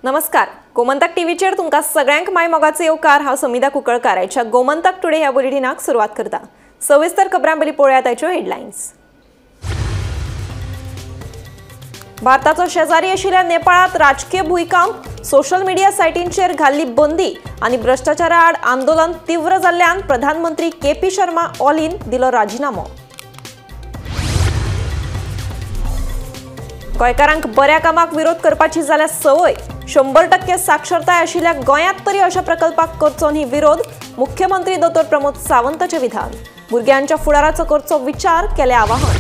नमस्कार, गोमंतक टीव्हीचेर तुमकां सगळ्यांक my मोगाचो येवकार। हांव समिधा कुंकळकार आयच्या गोमंतक टुडे ह्या बुलेटिनाक सुरवात करता। सविस्तर खबरां पयलीं पळोवया आयच्यो हेडलायन्स। भारताचो शेजारी आशिल्ल्या नेपाळांत राजकीय भूंयकांप, सोशल मिडिया सायटींचेर घाल्ली बंदी आनी भ्रश्टाचारा आड आंदोलन तीव्र जाल्ल्यान प्रधानमंत्री के पी शर्मा ओलीन दिलो राजिनामो। गोंयकारांक बऱ्या कामाक विरोध करपाची जाल्यार संवय, 100% साक्षरताय आशिल्ल्या गोंयांत तरी अशा प्रकल्पाक करचो न्ही विरोध, मुख्यमंत्री दोतोर प्रमोद सावंताचें विधान। भुरग्यांच्या फुडाराचो करचो विचार, केलें आवाहन।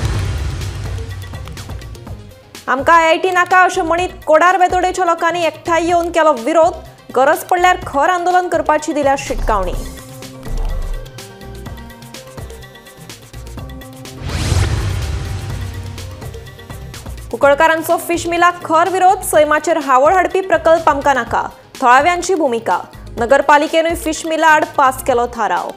आमकां आयआयटी नाका अशें म्हणीत कोडार बेतोडेच्या लोकांनी एकठांय येवन केलो विरोध, गरज पडल्यार खर आंदोलन करपाची दिल्या शिटकावणी। कुंकळकारांचो फिश मिलाक खर विरोध, सैमाचेर हावळ हाडपी प्रकल्प आमकां नाका, थळाव्यांची भुमिका। नगरपालिकेनूय फिश मिला आड पास केलो थाराव।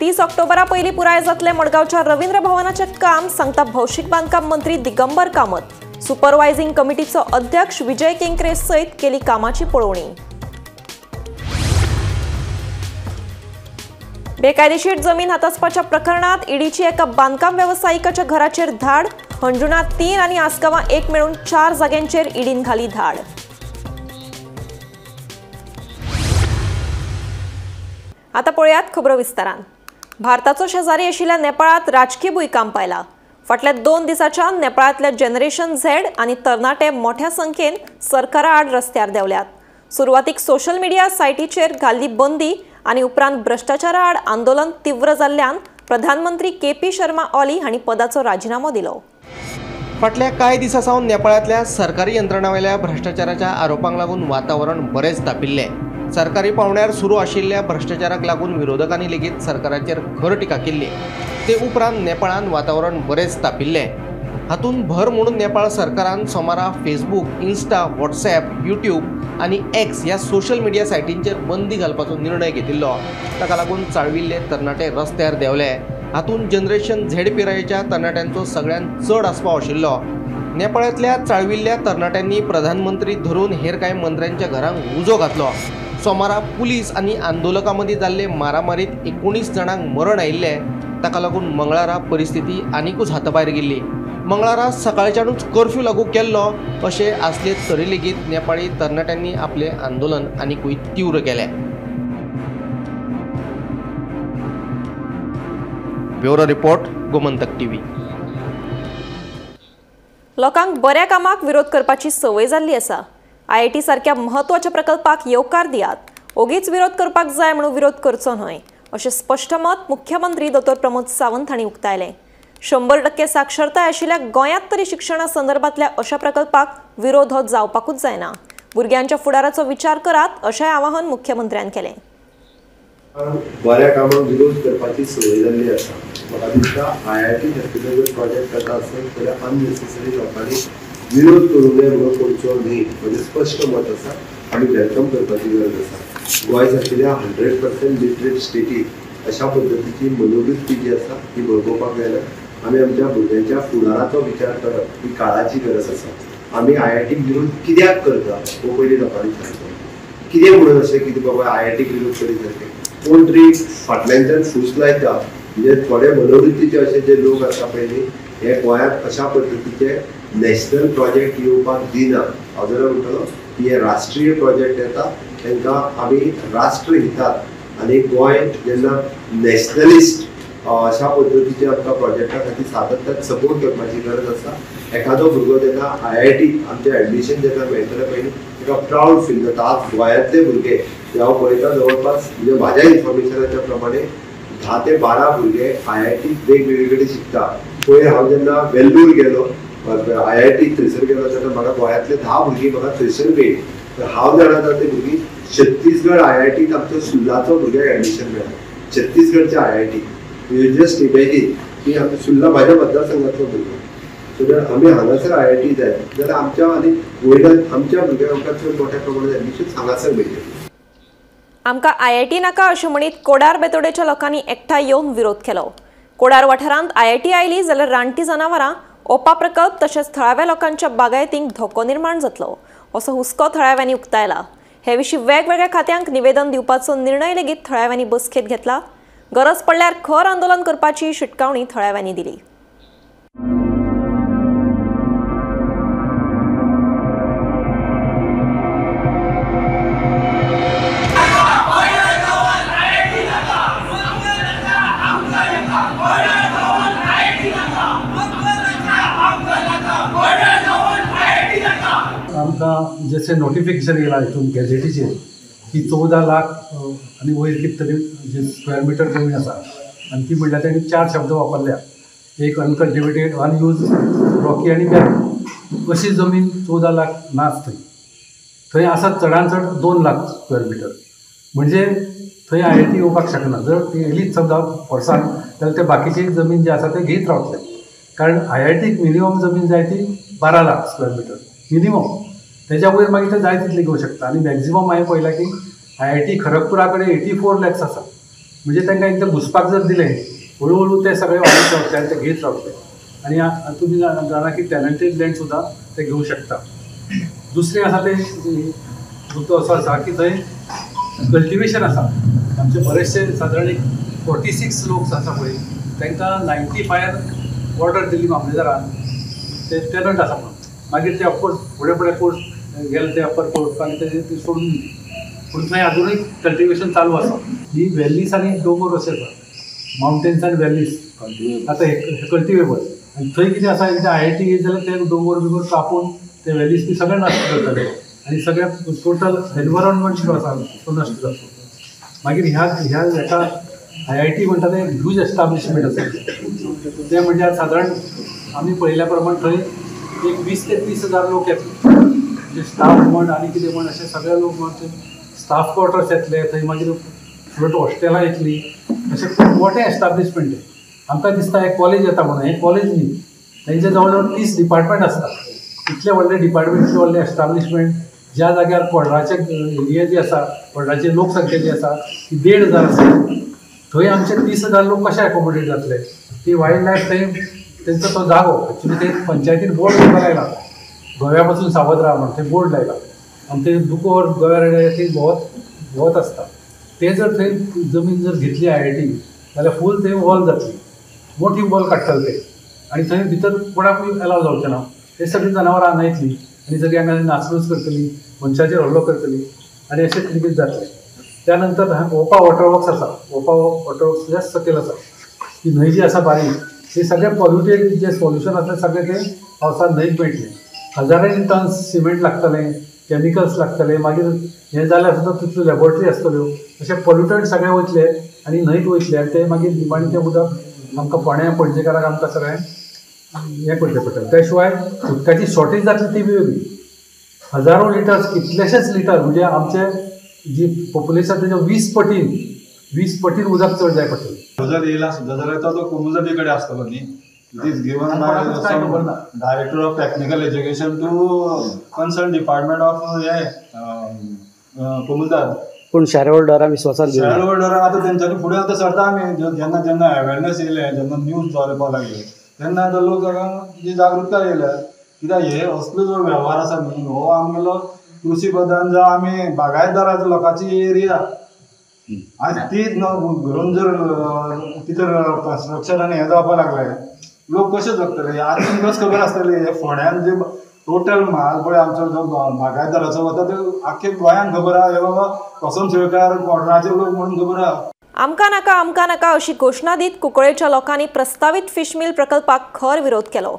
तीस ऑक्टोबरा पयलीं पुराय जातलें मडगांवच्या रवींद्र भवनाचें काम, सांगता भौशीक बांदकाम मंत्री दिगंबर कामत। सुपरवायझिंग कमिटीचो अध्यक्ष विजय केंकरे सयत केली कामाची पळोवणी। बेकायदेशीर जमीन हातासपाच्या प्रकरणात ईडीची एका बांदकाम वेवसायिकाच्या घराचेर धाड, हणजुणा 3 आनी आसगांवां 1 मेळून 4 जाग्यांचेर ईडीन घाली धाड। आता पळयात खबरो विस्तारान। भारताचो शेजारी आशिल्ल्या नेपाळांत राजकीय भूंयकांप आयला। फाटल्या 2 दिसांच्यान नेपाळांतल्या जनरेशन झेड आनी तरणाटे मोठ्या संख्येन सरकारा आड रस्त्यार देंवल्यात। सुरवातीक सोशल मिडिया सायटीचेर घाल्ली बंदी आनी उपरांत भ्रश्टाचारा आड आंदोलन तीव्र जाल्ल्यान प्रधानमंत्री के पी शर्मा ओली हांणी पदाचो राजिनामो दिलो। फाटल्या कांय दिसां सावन नेपाळांतल्या सरकारी यंत्रणां वयल्या भ्रश्टाचाराच्या आरोपांक लागून वातावरण बरेंच तापिल्लें। सरकारी पावंड्यार सुरू आशिल्ल्या भ्रश्टाचाराक लागून विरोधकांनी लेगीत सरकाराचेर खर टिका केल्ली। ते उपरांत नेपाळांत वातावरण बरेंच तापिल्लें। हातूंत भर म्हणून नेपाळ सरकारान सोमारा फेसबूक, इन्स्टा, व्हॉट्सॲप, यूट्यूब आनी एक्स ह्या सोशल मिडिया सायटींचेर बंदी घालपाचो निर्णय घेतिल्लो। ताका लागून चाळविल्ले तरणाटे रस्त्यार देंवले। हातूंत जनरेशन झेड पिरायेच्या तरणाट्यांचो सगळ्यांत चड आस्पाव आशिल्लो। नेपाळांतल्या चाळविल्ल्या तरणाट्यांनी प्रधानमंत्री धरून हेर कांय मंत्र्यांच्या घरांक उजो घातलो। सोमारा पुलीस आनी आंदोलकां मदीं जाल्ले मारामारीत 19 जाणांक मरण आयिल्लें। ताका लागून मंगळारा परिस्थिती आनिकूच हाताभायर गेल्ली। मंगळारा सकाळच्यानूच कर्फ्यू लागू केल्लो। अशें आसले तरी लेगीत नेपाळी तरणाट्यांनी आपलें आंदोलन आनिकूय तीव्र केलें। Bureau report, Gomantak TV. लोकांक बऱ्या कामाक विरोध करपाची संवय जाल्ली आसा। आयआयटी सारक्या म्हत्वाच्या प्रकल्पाक येवकार दियात, ओगीच विरोध करपाक जाय म्हणून विरोध करचो न्हय, अशें स्पश्ट मत मुख्यमंत्री दोतोर प्रमोद सावंत हांणी उक्तायलें। 100% साक्षरताय आशिल्ल्या गोंयांत तरी शिक्षणा संदर्भातल्या अशा प्रकल्पाक विरोध हो जावपाकूच जायना, भुरग्यांच्या फुडाराचो विचार करात, अशें आवाहन मुख्यमंत्र्यान केलें। बऱ्या कामाक विरोध करपाची संवय जाल्ली आसा। म्हाका दिसता आयआयटी सारकिल्लो जर प्रोजेक्ट जाता आसत जाल्यार अननेसेसरी लोकांनी विरोध करूं नये म्हणून करचो न्ही, म्हजें स्पश्ट मत आसा। आमी welcome करपाची गरज आसा। गोंय सारकिल्ल्या 100% लिटरेट स्टेटीक अशा पद्दतीची मनोवृत्ती जी आसा ती बळगोवपाक जायना। आमी आमच्या भुरग्यांच्या फुडाराचो विचार करप ही काळाची गरज आसा। आमी आयआयटीक विरोध कित्याक करता हो पयलीं लोकांनी सांगचो। कितें म्हणून अशें कितें बाबा आयआयटीक विरोध करीत सारकें कोण तरी फाटल्यानच्यान फूस लायता, म्हणजे थोडे मनोवृत्तीचे अशे जे लोक आसा पयलीं हे गोंयांत अशा पद्दतीचे नॅशनल प्रोजेक्ट येवपाक दिना। हांव जाल्यार म्हणटलो की हे राष्ट्रीय प्रोजेक्ट येता तांकां आमी राष्ट्रहितात आनी गोंय जेन्ना नॅशनलिस्ट अशा पद्दतीचे आमकां प्रोजेक्टा खातीर सातत्यान सपोर्ट करपाची गरज आसा। एखादो भुरगो जेन्ना आयआयटी आमचें एडमिशन जेन्ना मेळटलें पयलीं ताका प्रावड फील जाता। आज गोंयांतले भुरगे जे हांव पळयता जवळपास म्हणजे म्हाज्या इन्फॉर्मेशनाच्या प्रमाणे 10 ते 12 भुरगे आयआयटी वेगवेगळे कडेन शिकता। पयर हांव जेन्ना वेल्लूर गेलो, आयआयटी थंयसर गेलो तेन्ना म्हाका गोंयांतले 10 भुरगीं म्हाका थंयसर मेळ्ळीं। तर हांव जाणा ते भुरगीं छत्तीसगड आयआयटीत आमचो सुर्लाचो भुरग्याक एडमिशन मेळ्ळा, छत्तीसगडच्या आयआयटी। You just imagine की आमच्या सुर्ला म्हाज्या मतदारसंघातलो भुरगो। सो जर आमी हांगासर आयआयटी जाय जाल्यार आमच्या आनी वयल्यान आमच्या भुरग्यांक आमकां चड मोठ्या प्रमाणात एडमिशन हांगासर मेळटलें। आमकां आयआयटी नाका अशें म्हणीत कोडार बेतोडेच्या लोकांनी एकठांय येवन विरोध केलो। कोडार वाठारांत आयआयटी आयली जाल्यार रानटी जनावरां, ओपा प्रकल्प तशेंच थळाव्या लोकांच्या बागायतींक धोको निर्माण जातलो असो हुस्को थळाव्यांनी उक्तायला। हे विशीं वेगवेगळ्या खात्यांक निवेदन दिवपाचो निर्णय लेगीत थळाव्यांनी बसकेंत घेतला। गरज पडल्यार खर आंदोलन करपाची शिटकावणी थळाव्यांनी दिली। आमकां जशें नोटिफिकेशन येयलां हितून गॅजेटीचेर की 14 लाख आनी वयर कितें तरी जे स्क्वेअर मिटर जमीन आसा आनी ती म्हणल्यार तेणी 4 शब्द वापरल्या, एक अनकल्टिवेटेड, अनयूज, रॉकी आनी बॅरन। अशी जमीन 14 लाख नाच, थंय थंय आसा चडान चड 2 लाख स्क्वेअर मिटर, म्हणजे थंय आयआयटी येवपाक शकना। जर ती येयलीच समजा फोर्सान जाल्यार ते बाकीची जमीन जी आसा ते घेत रावतले, कारण आयआयटीक मिनिमम जमीन जाय ती 12 लाख स्क्वेअर मिटर मिनिमम, तेज्या वयर मागीर ते जाय तितली घेवंक शकता। आनी मॅक्झिमम हांवें पळयलां की आयआयटी खरगपुरा कडेन 84 लॅक्स आसा, म्हणजे तांकां एकदां घुसपाक जर दिलें हळू हळू ते सगळे वाडत रावतले आनी ते घेत रावतले। आनी तुमी जाणा की टॅलंटेड लँड सुद्दां ते घेवंक शकता। दुसरें आसा तें मुद्दो असो आसा की थंय कल्टिवेशन आसा, आमचे बरेचशे सादारण एक 46 लोक आसा पळय, तांकां 95 ऑर्डर दिली मामलेदारान, ते टॅलंट आसा म्हणून। मागीर ते ऑफकोर्स फुडें फुडें कोर्स गेले ते अपर कोर्स आनी ते सोडून दिली, पूण थंय आजुनूय कल्टिवेशन चालू आसा। ही व्हॅलीस आनी दोंगर अशें आसा, मावंटेन्स आनी व्हॅलीस आतां हे कल्टिवेबल। आनी थंय कितें आसा, एकदां आयआयटी येयली जाल्यार ते दोंगर बिंगर कापून ते व्हॅलीस बी सगळें नश्ट करतले आनी सगळें टोटल एनवायरमेंट जो आसा तो नश्ट जातलो। मागीर ह्या ह्या हेका आयआयटी म्हणटा तें ह्यूज एस्टाब्लिशमेंट आसा, तें म्हणजे सादारण आमी पळयल्या प्रमाण थंय एक 20 ते 30 हजार लोक येतले, म्हणजे स्टाफ म्हण आनी कितें म्हण अशे सगळे लोक म्हण थंय स्टाफ क्वॉर्टर्स येतले, थंय मागीर फुडें हॉस्टेलां येतलीं, अशें खूब मोठें एस्टाब्लिशमेंट तें। आमकां दिसता हें कॉलेज येता म्हणून, हें कॉलेज न्ही, तेंचे जवळ जवळ 30 डिपार्टमेंट आसता। इतलें व्हडलें डिपार्टमेंट, इतलें व्हडलें एस्टाब्लिशमेंट ज्या जाग्यार कोडराचे एरिया जी आसा, कोडराची लोकसंख्या जी आसा ती 1500 आसा, थंय आमचे 30 हजार लोक कशे एकोमोडेट जातले? ती वायल्ड लायफ थंय तेंचो तो जागो एक्चुली ते पंचायतीन बोर्ड सुद्दां लायला, गोव्या पासून सावध राहा म्हणून थंय बोर्ड लायला आनी ते दुकोर गोव्यार ती भोंवत भोंवत आसता। ते जर थंय जमीन जर घेतली आयआयटी जाल्यार फूल थंय वॉल जातली, मोठी वॉल काडटले ते आनी थंय भितर कोणाकूय एलाव जावचें ना। ते सगळीं जनावरां हांगा येतलीं आनी सगळीं हांगा नाचणूच करतली, मनशाचेर हल्लो करतली आनी अशें कितें जातलें। त्या नंतर ओपा वॉटर वर्क्स आसा, ओपा वॉटर वर्क्स जास्त सकयल आसा, ती न्हंय जी आसा बारीक ते सगळे पॉल्युटेड जे सोल्युशन आसलें सगळें तें पावसांत न्हंयक मेळटलें। हजारांनी टन सिमेंट लागतलें, कॅमिकल्स लागतले, मागीर हें जाल्यार सुद्दां तितल्यो लॅबोरेटरी आसतल्यो, अशें पॉल्युटंट सगळें वयतले आनी न्हंयत वयतले आनी ते मागीर निमाणें तें उदक आमकां फोंड्या पणजेकारांक आमकां सगळें हें करचें पडटलें। त्या शिवाय उदकाची शॉर्टेज जातली ती बी वेगळी, हजारो लिटर्स, कितलेशेच लिटर, म्हणजे आमचे जी पॉप्युलेशन तेच्या 20 पटीन उदक चड जाय पडटलें। जर येयला सुद्दां जाल्यार तो कोमुनिदादी कडेन आसतलो न्ही, it is given by director of technical education to concern department of हे कोमुनिदाद। पूण शेअर होल्डरां विश्वासान घेवन, शेअर होल्डरां आतां तेंच्यांनी फुडें आतां सरता आमी, जेन्ना जेन्ना अवेरनेस येयलें, जेन्ना न्यूज जावपाक लागले तेन्ना आतां लोक जी जागृताय येयल्या, कित्याक हे असलो जो वेव्हार आसा न्ही हो आमगेलो कृषी प्रधान जावं आमी बागायतदाराचो लोकांची एरिया आनी ती घरून जर कितें कन्स्ट्रक्शन आनी हें जावपाक लागलें लोक कशे जगतले? आतां तुमकांच खबर आसतली हे फोंड्यान जे टोटल म्हाल पळय आमचो जो बागायतदाराचो वता ते आख्खे गोंयांक खबर आहा, हे बाबा कसम शेळकार कोडराचे लोक म्हणून खबर आहा। आमकां नाका आमकां नाका अशी घोशणा दीत कुंकळेच्या लोकांनी प्रस्तावित फिशमील प्रकल्पाक खर विरोध केलो।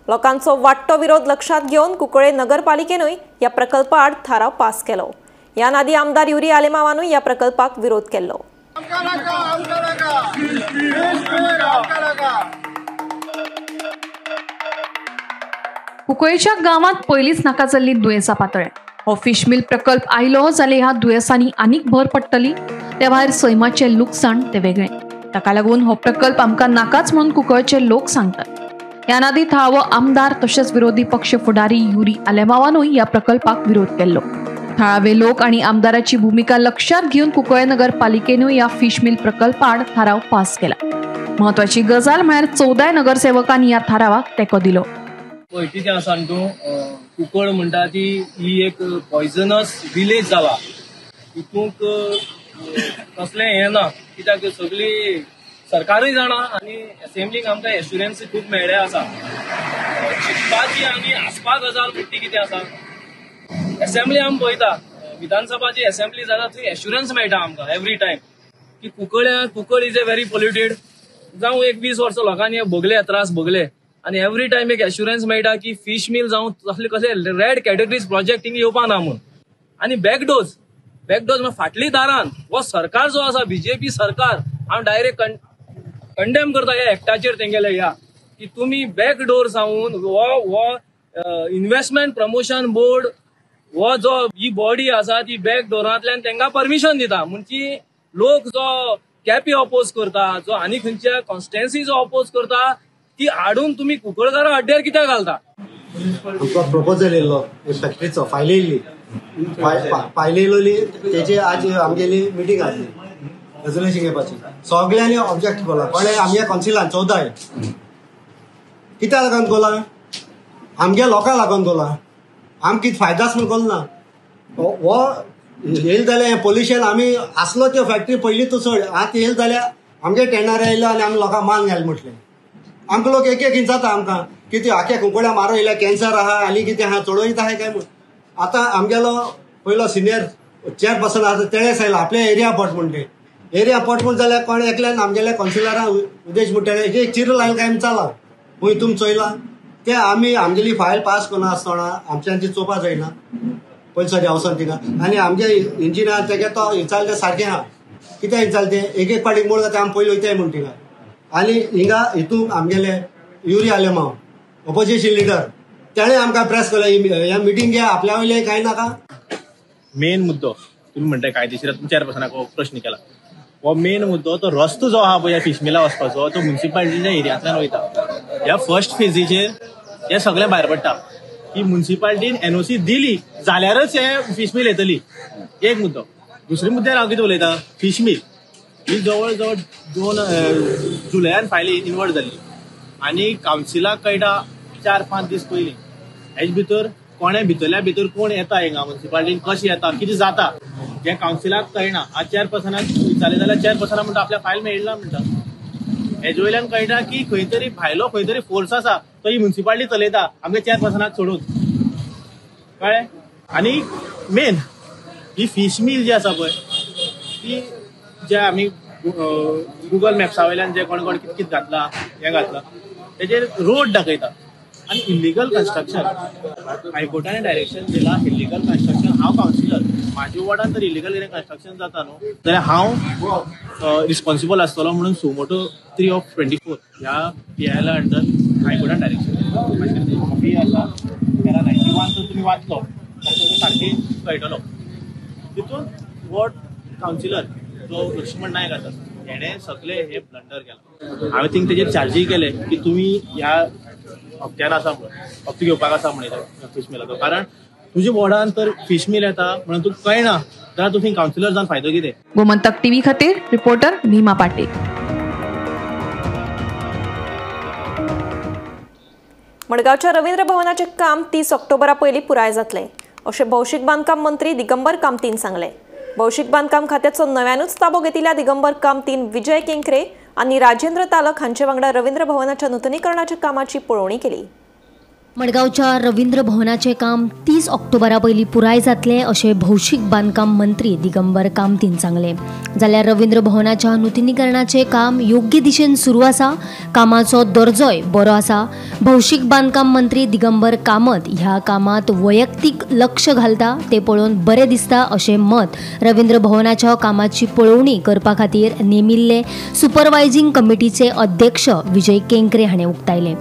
लोकांचो वाडटो विरोध लक्षात घेवन कुंकळे नगरपालिकेनूय ह्या प्रकल्पा आड थाराव पास केलो। ह्या आदी आमदार युरी आलेमावानूय ह्या प्रकल्पाक विरोध केल्लो। कुंकळेच्या गांवांत पयलींच नाका जाल्ली दुयेंसां पातळ्ळ्या। हो फिशमील प्रकल्प आयलो जाल्यार ह्या दुयेंसांनी आनीक भर पडटली, त्या भायर सैमाचें लुकसाण तें वेगळें। ताका लागून हो प्रकल्प आमकां नाकाच म्हणून कुंकळचे लोक सांगतात। ह्या आदी थळावो आमदार तशेंच विरोधी पक्ष फुडारी युरी आलेमावानूय ह्या प्रकल्पाक विरोध केल्लो। थळावे लोक आणि आमदाराची भूमिका लक्षात घेऊन कुंकळे नगरपालिकेनूय ह्या फिशमील प्रकल्पाआड थाराव पास केला। म्हत्वाची गजाल म्हळ्यार 14 नगरसेवकांनी ह्या थारावाक तेंको दिलो. पळय कितें आसा न्हू तूं, कुंकळ म्हणटा ती ही एक पॉयझनस विलेज जाला. हितूंक कसलें हें ना, कित्याक सगळी सरकारूय जाणा आनी असेंब्लीक आमकां एश्युरन्स खूब मेळ्ळे आसा. शिकपाची आनी आसपा गजाल म्हणटा ती कितें आसा, असेंब्ली आमी पळयता, विधानसभाची असेंब्ली जाता थंय एश्युरन्स मेळटा आमकां एवरी टायम की Cuncolim is a very polluted. जावं एक 20 वर्सां लोकांनी भोगले त्रास भोगले आनी एवरी टायम एक एश्युरन्स मेळटा की फीश मिल जावं तसले कसले रेड कॅटेगरीज प्रोजेक्ट हिंगा येवपा ना म्हूण. आनी बॅकडोज म्हळ्यार फाटली दारान हो सरकार जो आसा बीजेपी सरकार हांव डायरेक्ट कंडेम करता ह्या एक्टाचेर तेंगेले ह्या की तुमी बॅकडोर जावन हो इन्व्हेस्टमेंट प्रमोशन बोर्ड हो जो ही बॉडी आसा ती बॅकडोरांतल्यान तेंकां परमिशन दिता. म्हणजे लोक जो कॅपी अपोज करता, जो आनी खंयच्या कॉन्स्टिट्युएन्सी जो अपोज करता ती हाडून तुमी कुंकळकारां अड्ड्यार कित्याक घालता. आमकां प्रपोजल येयल्लो फॅक्टरीचो, फायल येयल्ली, फायल येयलोली तेची आज आमगेली मिटींग आसली रेजोल्युशन घेवपाची. सगळ्यांनी ऑब्जेक्ट केला. कोणे आमगे कावन्सिलान 14 कित्याक लागून कोला, आमगे लोकांक लागून कोला, आमकां कितें फायदाच म्हूण कोल ना. हो येयले जाल्यार हें पोल्युशन आमी आसलो त्यो फॅक्टरी पयलीं तूं सोड, आतां येयले जाल्यार आमगे टेंडर येयलो आनी आमी लोकांक मान घाल म्हटलें. आमकां लोक एक एक विचारता आमकां कितें आख्या कुंकळ्या मारो येयल्या, कॅन्सर आहा आनी कितें आहा, चडोयत आहा काय म्हूण. आतां आमगेलो पयलो सिनियर चेअरपर्सन आसा तेणें सांगलें आपल्या एरिया पट म्हूण. ते एरिया पट म्हूण जाल्यार कोण एकल्यान आमगेल्या कावन्सिलरान उद्देश म्हूण तेणें एक चिरो लायलो काय आमी चला खंय तुमी चोयला ते आमी आमगेली फायल पास करून आसतना आमच्यान ती चोवपा जायना पयसो देंवसन तिका. आनी आमगे इंजिनियर तेगे तो विचारलें सारकें आहा, कित्याक विचारलें तें एक एक पाटी मोड जाता आमी पयलीं वयताय म्हूण तिका. आनी हिंगा हितून आमगेले युरी आलेमांव ऑपोजिशन लिडर तेणें आमकां प्रेस केलें ह्या मिटींग घे आपल्या वयलें कांय नाका. मेन मुद्दो तुमी म्हणटा कायदेशीर तुमी चेअरपर्सनाक प्रश्न केला, हो मेन मुद्दो तो रस्तो जो आहा पळय ह्या फिश मिला वचपाचो तो म्युनिसिपालिटीच्या एरियांतल्यान वयता. ह्या फर्स्ट फेजीचेर हे सगळें भायर पडटा की म्युनिसिपालिटीन एनओसी दिली जाल्यारच हे फिश मिल येतली, एक मुद्दो. दुसरे मुद्द्यार हांव कितें उलयता, फिश मिल ही जवळ जवळ 2 जुलयान फायली इन्वर्ट जाल्ली आनी कावन्सिलाक कळटा 4-5 दीस पयलीं. हेच भितर कोणे भितरल्या भितर कोण येता हिंगा म्युनिसिपालिटीन कशें येता कितें जाता हें कावन्सिलाक कळना. आज चेअरपर्सनाक विचारलें जाल्यार चेअरपर्सना म्हणटा आपल्या फायल मेळना म्हणटा. हेजे वयल्यान कळटा की खंय तरी भायलो खंय तरी फोर्स आसा तो ही म्युनिसिपालिटी चलयता आमच्या चेअरपर्सनाक सोडून, कळ्ळें. आनी मेन ही फिश मिल जी आसा पळय ती जे आमी गुगल मॅप्सा वयल्यान जे कोण कोण कितें कितें घातलां हें घातलां तेजेर रोड दाखयता आनी इलिगल कन्स्ट्रक्शन. हायकोर्टान डायरेक्शन दिलां इलिगल कन्स्ट्रक्शन. हांव कावन्सिलर, म्हाज्या वॉर्डान जर इलिगल कितें कन्स्ट्रक्शन जाता न्हू जाल्यार हांव रिस्पॉन्सिबल आसतलो म्हणून सुमोटो 3/24 ह्या पीआयएला अंडर हायकोर्टान डायरेक्शन दिलां. मागीर तेजी कॉपी आसा पॅरा 91 जर तुमी वाचलो जाल्यार सारकें कळटलो. तितून वॉर्ड कावन्सिलर जो लक्ष्मण नायक आसा हेणें सगळे हे ब्लंडर केला. हांवें थिंग तेजेर चार्जीय केले की तुमी ह्या हप्त्यान आसा म्हणून हप्तो घेवपाक आसा म्हणून फिश मिलाचो, कारण तुज्या वॉर्डान तर फिश मिल येता म्हणून तुका कळना जाल्यार तूं थंय कावन्सिलर जावन फायदो कितें. गोमंतक टीव्ही खातीर रिपोर्टर भीमा पाटील. मडगांवच्या रवींद्र भवनाचें काम 30 ऑक्टोबरा पयलीं पुराय जातलें अशें भौशीक बांदकाम मंत्री दिगंबर कामतीन सांगलें. भौशीक बांदकाम खात्याचो नव्यानूच ताबो घेतिल्ल्या दिगंबर कामतीन विजय केंकरे आनी राजेंद्र तालक हांचे वांगडा रवींद्र भवनाच्या नुतनीकरणाच्या कामाची पळोवणी केली. मडगांवच्या रवींद्र भवनाचें काम 30 ऑक्टोबरा पयलीं पुराय जातलें अशें भौशीक बांदकाम मंत्री दिगंबर कामतीन सांगलें. जाल्यार रवींद्र भवनाच्या नुतनीकरणाचें काम योग्य दिशेन सुरू आसा, कामाचो दर्जोय बरो आसा. भौशीक बांदकाम मंत्री दिगंबर कामत ह्या कामांत वैयक्तीक लक्ष घालता तें पळोवन बरें दिसता अशें मत रवींद्र भवनाच्या कामाची पळोवणी करपा खातीर नेमिल्ले सुपरवायझिंग कमिटीचे अध्यक्ष विजय केंकरे हाणें उक्तायलें.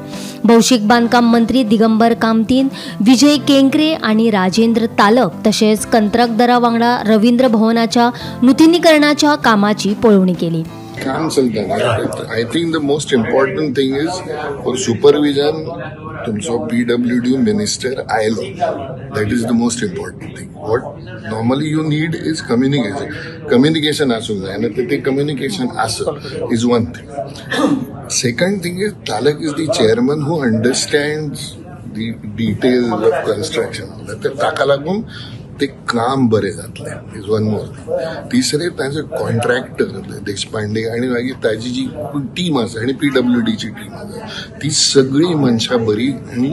भौशीक बांदकाम मंत्री दिगंबर कामतीन विजय केंकरे आनी राजेंद्र तालक तशेंच कंत्राटदारा वांगडा रवींद्र भवनाच्या नुतनीकरणाच्या कामाची पळोवणी केली. काम चलता. I think the most important thing is for supervision तुमचो PWD minister आयलो, that is the most important thing. What normally you need is communication. Communication आसूंक जाय आनी ते कम्युनिकेशन आसप is one thing. Second thing is Talak is the chairman who understands the details of construction. ताका लागून ते काम बरें जातलें is one more thing. तिसरें तांचे कॉन्ट्रॅक्टर देशपांडे आनी मागीर ताजी जी टीम आसा आनी PWDची टीम आसा ती सगळीं मनशां बरी आनी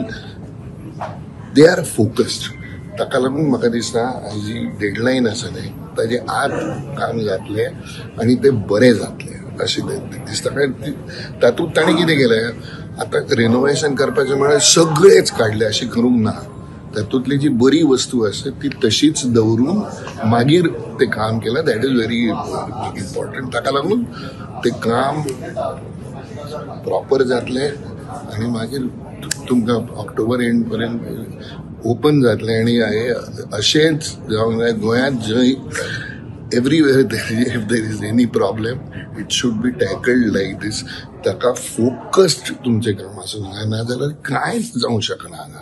they are focused. ताका लागून म्हाका दिसता जी डेडलायन आसा न्ही ताजे आत काम जातलें आनी तें बरें जातलें अशें दिसता. कारण तातूंत ताणें कितें केलें, आतां रेनोवेशन करपाचें म्हळ्यार सगळेच काडले अशें करूंक ना. तातूंतली जी बरी वस्तू आसा ती तशीच दवरून मागीर तें काम केलें, that is very important. ताका लागून तें काम प्रॉपर जातलें आनी मागीर तुमकां ऑक्टोबर एंड पर्यंत ओपन जातलें. आनी अशेंच जावंक जाय गोंयांत जंय everywhere if there is any problem it should be tackled like this. ताका फोकस्ड तुमचें काम आसूंक जाय, नाजाल्यार कांयच जावंक शकना हांगा.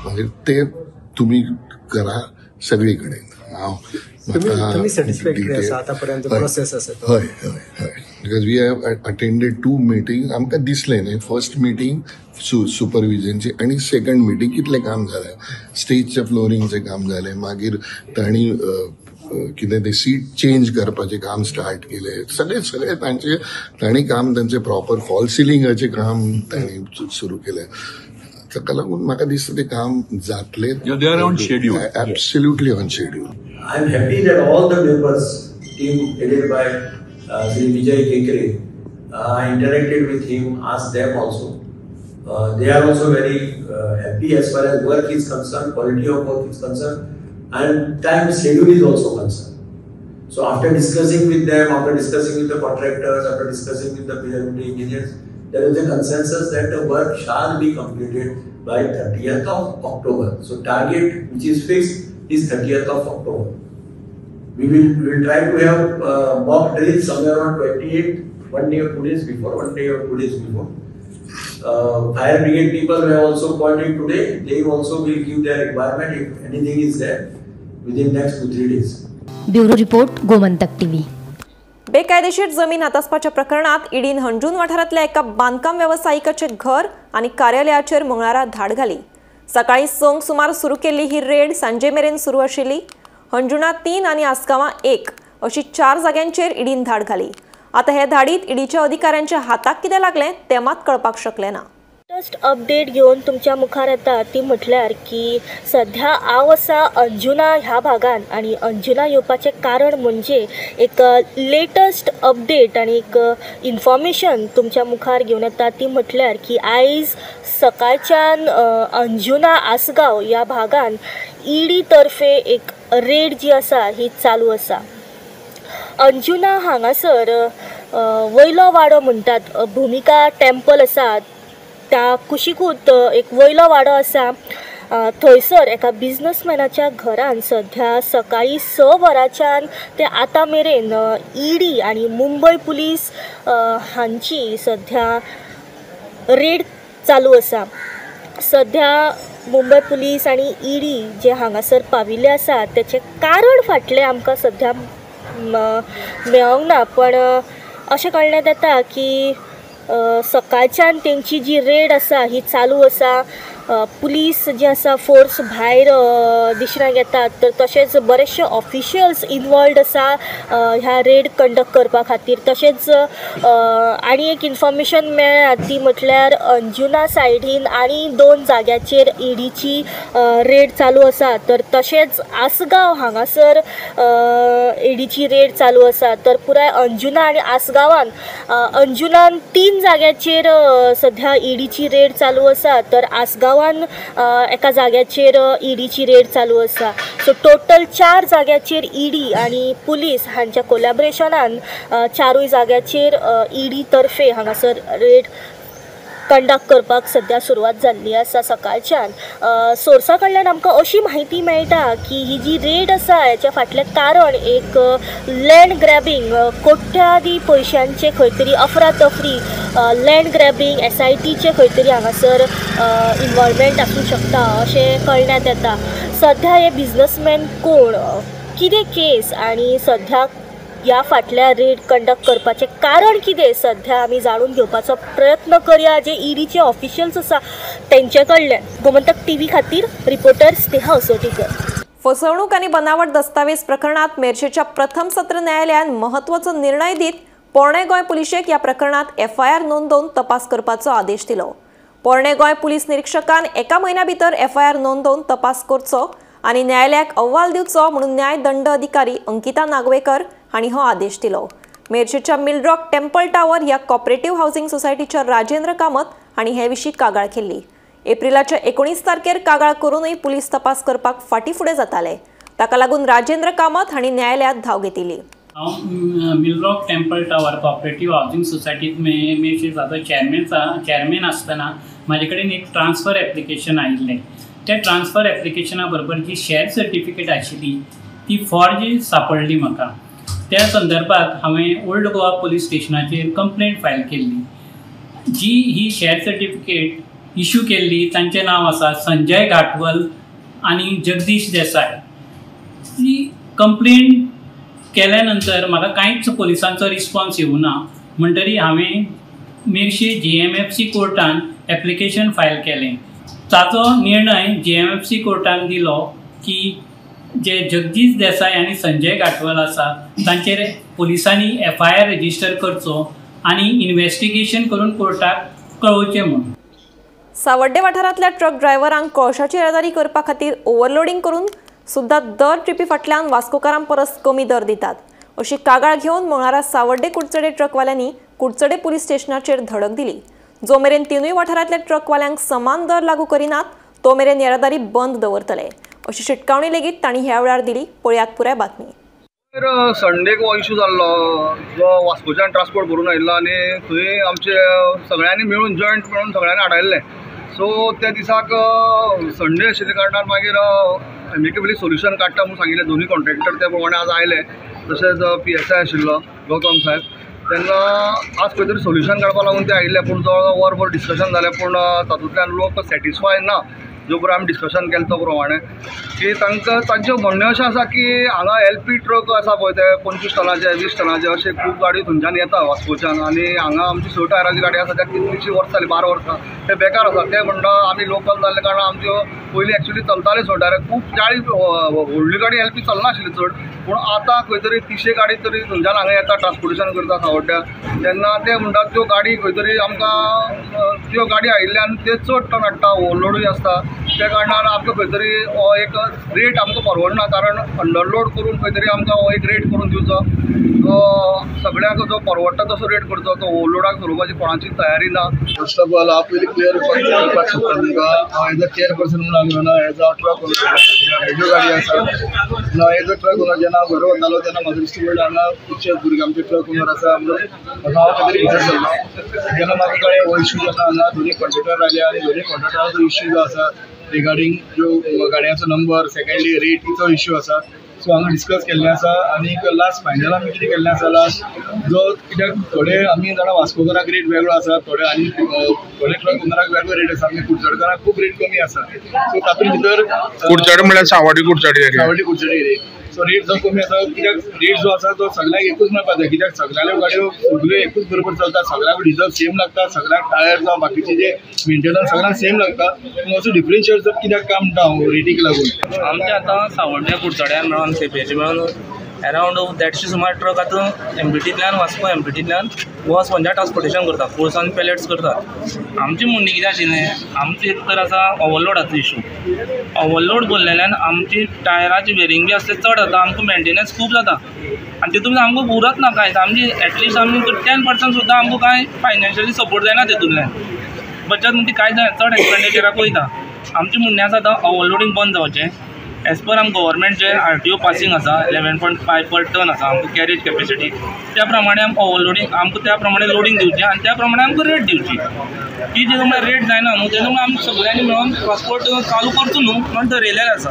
मागीर ते तुमी करा सगळी कडेन. हांव हय हय हय, because we have attended 2 meeting. आमकां दिसलें न्ही फर्स्ट मिटींग सुपरविजनची आनी सेकंड मिटींग कितलें काम जालें, स्टेजच्या फ्लोरिंगचें काम जालें, मागीर तांणी कितें ते सीट चेंज करपाचें काम स्टार्ट केलें, सगळें सगळें तांचें तांणी काम तांचें प्रॉपर फॉल सिलिंगाचें काम तांणी सुरू केलें. ताका लागून म्हाका दिसता तें काम जातलें. They are on schedule. Absolutely on schedule. I am happy that all the members team headed by Shri Vijay Kenkre, I interacted with him, asked them also. They are also very happy as far as work is concerned, quality of work is concerned, and time schedule is also concerned. So after discussing with them, after discussing with the contractors, after discussing with the PWD engineers, there is a consensus that the work shall be completed by 30th of October. So target which is fixed is 30th of October. We will try to have mock drill somewhere on 28th, 1 day or 2 days before, 1 day or 2 days before. Fire brigade people have also called in today. They also will give their requirement if anything is there within next 2-3 days. Bureau report, Gomantak TV. बेकायदेशीर जमीन हातासपाच्या प्रकरणात ईडीन हणजूण वाठारांतल्या एका बांदकाम वेवसायिकाचे घर आनी कार्यालयाचेर मंगळारा धाड घाली. सकाळी 6 सुमार सुरू केल्ली ही रेड सांजे मेरेन सुरू आशिल्ली. हणजुणा 3 आनी आसगांवां 1 अशी 4 जाग्यांचेर ईडीन धाड घाली. आता हे धाडीत ईडीच्या अधिकाऱ्यांच्या हाताक कितें लागलें तें मात कळपाक शकलें ना. लेटस्ट अपडेट घेवन तुमच्या मुखार येता ती म्हटल्यार की सध्या हांव आसा अंजुना ह्या भागान आनी अंजुना येवपाचें कारण म्हणजे एक लेटस्ट अपडेट आनी एक इन्फॉर्मेशन तुमच्या मुखार घेवन येता ती म्हटल्यार की आयज सकाळच्यान अंजुना आसगांव ह्या भागान ईडी तर्फे एक रेड जी आसा ही चालू आसा. अंजुना हांगासर वयलो वाडो म्हणटात, भुमिका टेम्पल आसा त्या कुशीकूच एक वयलो वाडो आसा, थंयसर एका बिजनसमॅनाच्या घरान सध्या सकाळी 6 वरांच्यान ते आतां मेरेन ईडी आनी मुंबय पुलीस हांची सध्या रेड चालू आसा. सध्या मुंबय पुलीस आनी ईडी जे हांगासर पाविल्ले आसा तेचें कारण फाटलें आमकां सध्या मेळोंक ना, पण अशें कळण्यात येता की सकाळच्यान तेंची जी रेड आसा ही चालू आसा. पुलीस जे आसा फोर्स भायर दिसण्याक येतात, तर तशेंच बरेचशे ऑफिशियल्स इनवॉल्ड आसा ह्या रेड कंडक्ट करपा खातीर. तशेंच आनी एक इन्फॉर्मेशन मेळ्ळ्या ती म्हटल्यार अंजुना सायडीन आनी 2 जाग्याचेर ईडीची रेड चालू आसा, तर तशेंच आसगांव हांगासर ईडीची रेड चालू आसा. तर पुराय अंजुना आनी आसगांवान अंजुनान 3 जाग्याचेर सध्या ईडीची रेड चालू आसा, तर आसगांवान एका जाग्याचेर ईडीची रेड चालू आसा. सो टोटल 4 जाग्याचेर ईडी आनी पुलीस हांच्या कोलॅबरेशनान 4 जाग्याचेर ईडी तर्फे हांगासर रेड कंडक्ट करपाक सध्या सुरवात जाल्ली आसा. सकाळच्यान सोर्सा कडल्यान आमकां अशी म्हायती मेळटा की ही जी रेड आसा हेच्या फाटलें कारण एक लँड ग्रॅबिंग, कोट्यादी पयशांचे खंय तरी अफरातफरी, लँड ग्रॅबिंग, SITचे खंय तरी हांगासर इन्वॉल्वमेंट आसूं शकता अशें कळण्यात येता. सध्या हे बिझनसमॅन कोण, कितें केस आनी सध्या ह्या फाटल्या रेड कंडक्ट करपाचें कारण कितें सध्या आमी जाणून घेवपाचो प्रयत्न करया जे ईडीचे ऑफिशियल्स आसा तेंचे कडल्यान. गोमंतक टीव्ही खातीर रिपोर्टर स्नेहा असोटीकर. फसवणूक आनी बनावट दस्तावेज प्रकरणात मेरशेच्या प्रथम सत्र न्यायालयान महत्वाचो निर्णय दीत पोरणे गोंय पुलिशेक ह्या प्रकरणात FIR नोंदोवन तपास करपाचो आदेश दिलो. पोरणे गोंय पुलीस निरीक्षकान एका म्हयन्या भितर FIR नोंदोवन तपास करचो आनी न्यायालयाक अहवाल दिवचो म्हणून न्याय दंड अधिकारी अंकिता नागवेकर हांणी हो आदेश दिलो. मेरशेच्या मिलरॉक टेम्पल टावर ह्या कॉपरेटिव्ह हावसिंग सोसायटीच्या राजेंद्र कामत हांणी हे विशीं कागाळ केल्ली. एप्रिलाच्या 19 तारखेर कागाळ करूनय पुलीस तपास करपाक फाटीं फुडें जाताले. ताका लागून राजेंद्र कामत हांणी न्यायालयांत धांव घेतिल्ली. हांव Milrock temple tower cooperative housing सोसायटींत मेरशेचो चॅरमॅन आसतना म्हाजे कडेन एक ट्रान्सफर एप्लिकेशन आयिल्लें. त्या ट्रान्सफर एप्लिकेशना बरोबर जी शॅर सर्टिफिकेट आशिल्ली ती फॉर्ज सापडली म्हाका. त्या संदर्भात हांवें ओल्ड गोवा पुलीस स्टेशनाचेर कंप्लेंट फायल केल्ली. जी ही शॅर सर्टिफिकेट इशू केल्ली तांचें नांव आसा संजय घाटवल आनी जगदीश देसाय. ती कंप्लेंट केल्या नंतर म्हाका कांयच पुलिसांचो रिस्पॉन्स येवना म्हणटरी हांवें मेरशे GMFC कोर्टान एप्लिकेशन फायल केलें. ताचो निर्णय GMFC कोर्टान दिलो की जे जगदीश देसाय आनी संजय घाटवल आसा तांचेर पुलिसांनी FIR register करचो आनी इन्वेस्टिगेशन करून कोर्टाक कळोवचें म्हणून. सावड्डे वाठारांतल्या ट्रक ड्रायव्हरांक कोळशाची येरादारी करपा खातीर ओव्हरलोडींग करून सुद्दां दर ट्रिपी फाटल्यान वास्कोकारां परस कमी दर दितात अशी कागाळ घेवन मंगळारा सावड्डे कुडचडे ट्रकवाल्यांनी कुडचडे पुलीस स्टेशनाचेर धडक दिली. जो मेरेन तिनूय वाठारांतल्या ट्रकवाल्यांक समान दर लागू करिनात तो मेरेन येरादारी बंद दवरतले अशी शिटकावणी लेगीत तांणी ह्या वेळार दिली. पळयात पुराय बातमी. संडेक हो इशू जाल्लो जो वास्कोच्यान ट्रान्सपोर्ट भरून आयिल्लो आनी थंय आमचे सगळ्यांनी मेळून जॉयंट मेळून सगळ्यांनी आडायल्लें. सो त्या दिसाक संडे आशिल्ल्या कारणान मागीर एमिकेबली सोल्युशन काडटा म्हणून सांगिल्लें. दोनूय कॉन्ट्रॅक्टर त्या प्रमाणे आज आयले, तशेंच PSI आशिल्लो गौतम साहेब. तेन्ना आज खंय तरी सोल्युशन काडपा लागून ते आयिल्ले, पूण जवळ जवळ वरभर डिस्कशन जालें, पूण तातूंतल्यान लोक सॅटिस्फाय ना. जो पळय आमी डिस्कशन केलें तो प्रमाणे की तांकां तांचें म्हणणें अशें आसा की हांगा LP truck आसा पळय ते 25 टनाचे 20 टनाचे अशे खूब गाडी थंयच्यान येता वास्कोच्यान आनी हांगा आमची 6 टायराची गाडी आसा त्या कितलीशीं वर्सां जालीं, 12 वर्सां ते बेकार आसा. ते म्हणटा आमी लोकल जाल्ले कारणान आमच्यो पयलीं एक्चुली चलताले 6 टायर, खूब 40 व्हडली गाडी LP चलनाशिल्ली चड, पूण आतां खंय तरी 300 गाडी तरी थंयच्यान हांगा येता ट्रान्सपोर्टेशन करता सावड्ड्या. तेन्ना ते म्हणटात त्यो गाडी खंय तरी आमकां त्यो गाडी आयिल्ल्यान ते चड टन हाडटा, ओवरलोडूय आसता. त्या कारणान आमकां खंय तरी हो एक रेट आमकां परवडना, कारण अंडरलोड करून खंय तरी आमकां हो एक रेट करून दिवचो, तो सगळ्यांक जो परवडटा तसो रेट करचो. तो ओवरलोडाक चलोवपाची कोणाची तयारी ना. फर्स्ट ऑफ ऑल हांव पयलीं क्लियर करपाक सोदता तुमकां, हांव एज अ चेअरपर्सन म्हणून आमी म्हणा एज अ ट्रक ओनर म्हज्यो गाडी आसा म्हणून एज अ ट्रक ओनर जेन्ना हांव घरा वतालो तेन्ना म्हाका दिश्टी पडलें हांगा खुबशे भुरगे आमचे ट्रक ओनर आसा म्हणून हांव खंय तरी भितर सरलो. जेन्ना म्हाका कळ्ळें हो इशू जेन्ना हांगा दोनी कॉन्ट्रॅक्टर आयले आनी दोनी कॉन्ट्रॅक्टराचो इशू जो आसा रिगार्डींग ज्यो गाडयांचो नंबर, सेकंडली रेटीचो इशू आसा. सो हांगा डिस्कस केल्लें आसा आनी लास्ट फायनल आमी कितें केल्लें आसा लास्ट जो कित्याक थोडे आमी जाणां वास्कोकारांक रेट वेगळो आसा, थोडे आनी थोडे ट्रक ओनराक वेगळो रेट आसा, आमी कुडचडकारांक खूब रेट कमी आसा. सो तातूंत भितर कुडचडे म्हळ्यार सावड्डे कुडचडे एरिया, सावड्डे कुडचडे एरिया. सो रेट जो कमी आसा कित्याक रेट जो आसा तो सगळ्यांक एकूच मेळपाक जाय, कित्याक सगळ्यांल्यो गाडयो सगळ्यो एकूच बरोबर चलता, सगळ्यांक डिजल सेम लागता, सगळ्यांक टायर जावं बाकीचे जे मेंटेनन्स सगळ्यांक सेम लागता. पूण असो डिफरन्शिएट जर कित्याक काम म्हणटा हांव रेटीक लागून. आमचे आतां सावड्ड्या कुडचड्यान मेळोन केपेंचे मेळोन अरावंड 150 सुमार ट्रक आतां MBTंतल्यान वास्को MBTंतल्यान गोवा स्पंजा ट्रान्सपोर्टेशन करता, कोळसो आनी पॅलेट्स करता. आमचें म्हणणें कितें आशिल्लें, आमचें एक तर आसा ओवरलोडाचो इशू. ओवरलोड भरलेल्यान आमची टायराची वेरिंग बी आसलें चड जाता, आमकां मेंटेनन्स खूब जाता आनी तितून आमकां उरत ना कांयच. आमची एटलिस्ट आमी 10% सुद्दां आमकां कांय फायनान्शियली सपोर्ट जायना तितूंतल्यान, बचत म्हणजे कांय जायना, चड एक्सपेंडिचराक वयता. आमचें म्हणणें आसा आतां ओवरलोडींग बंद जावचें. एज पर आम गव्हर्मेंट जे RTO passing आसा 11.5 पर टन आसा आमकां कॅरेज कॅपेसिटी, त्या प्रमाणे आमकां ओवरलोडींग, आमकां त्या प्रमाणे लोडींग दिवचें आनी त्या प्रमाणे आमकां रेट दिवची. ती जेन्ना म्हळ्यार रेट जायना न्हू तेन्ना म्हळ्यार आमी सगळ्यांनी मेळोन ट्रान्सपोर्ट चालू करचो न्हू म्हण ठरयलेलें आसा.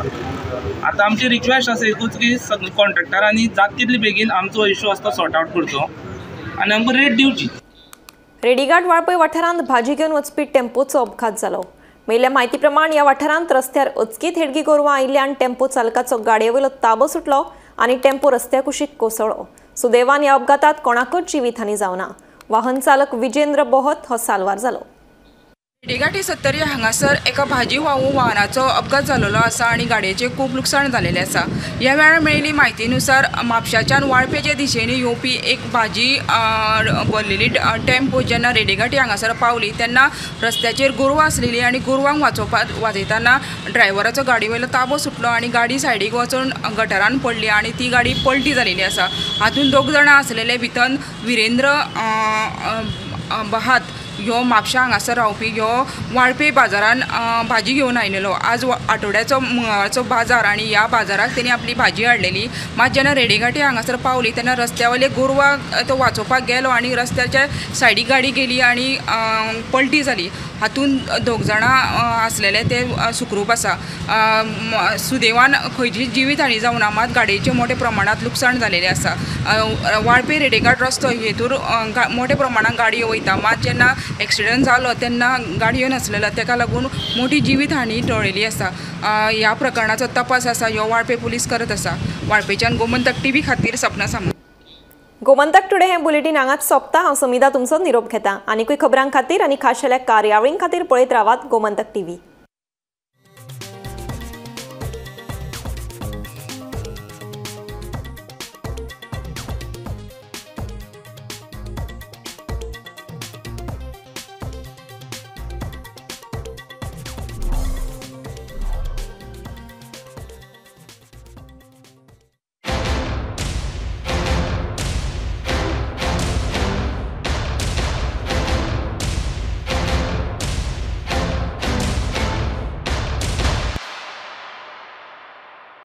आतां आमची रिक्वेस्ट आसा एकूच की सगळे कॉन्ट्रेक्टरांनी जाता तितले बेगीन आमचो इशू आसा तो सॉर्ट आवट करचो आनी आमकां रेट दिवची. रेडीघाट वाळपय वाठारांत भाजी घेवन वचपी टेम्पोचो अपघात जालो. मेळिल्ल्या म्हायती प्रमाण ह्या वाठारांत रस्त्यार अचकीत हेडगी गोरवां आयिल्ल्यान टेम्पो चालकाचो गाडयेवयलो ताबो सुटलो आनी टेम्पो रस्त्या कुशीक कोसळ्ळो. सुदैवान ह्या अपघातात कोणाकच जिवीतहानी जावना. वाहन चालक विजेंद्र बोहत हो साल्वार जालो. रेडीघाटी सत्तरी हांगासर एका भाजी वाहू वाहनाचो अपघात जाल्लो आसा आनी गाडयेचें खूब लुकसाण जालेलें आसा. ह्या वेळार मेळिल्ली म्हायतीनुसार म्हापशाच्यान वाळपेचे दिशेन येवपी एक भाजी भरलेली टेम्पो जेन्ना रेडीघाटी हांगासर पावली तेन्ना रस्त्याचेर गोरवां आसलेली आनी गोरवांक वाजयतना ड्रायव्हराचो गाडी वयलो ताबो सुटलो आनी गाडी सायडीक वचून गटरान पडली आनी ती गाडी पलटी जालेली आसा. हातूंत दोग जाणां आसलेले भितर विरेंद्र बहात ह्यो म्हापशा हांगासर रावपी ह्यो वाळपे बाजारान भाजी घेवन आयलेलो. आज आठवड्याचो मंगळाचो बाजार आनी ह्या बाजाराक तेणी आपली भाजी हाडलेली. मात जेन्ना रेडीघाटी हांगासर पावली तेन्ना रस्त्या वयले गोरवां तो वाचोवपाक गेलो आनी रस्त्याच्या सायडीक गाडी गेली आनी पलटी जाली. हातूंत दोग जाणां आसलेले ते सुखरूप आसा. सुदैवान खंयची जिवीत हानी जावना, मात गाडयेचें मोठे प्रमाणांत लुकसाण जालेलें आसा. वाळपे रेडीघाट रस्तो हेतूर मोठ्या प्रमाणांत गाडयो वयता, मात जेन्ना एक्सिडंट जालो तेन्ना गाडयो नासलेलो तेका लागून मोठी जिवीत हानी टळलेली आसा. ह्या प्रकरणाचो तपास आसा ह्यो वाळपे पुलीस करत आसा. वाळपेच्यान गोमंतक टीव्ही खातीर सपना सामंत. गोमंतक टुडे हे बुलेटीन हांगाच सोंपता. हांव समिधा तुमचो निरोप घेता. आनीकूय खबरां खातीर आनी खाशेल्या कार्यावळीं खातीर पळयत रावात गोमंतक टीव्ही.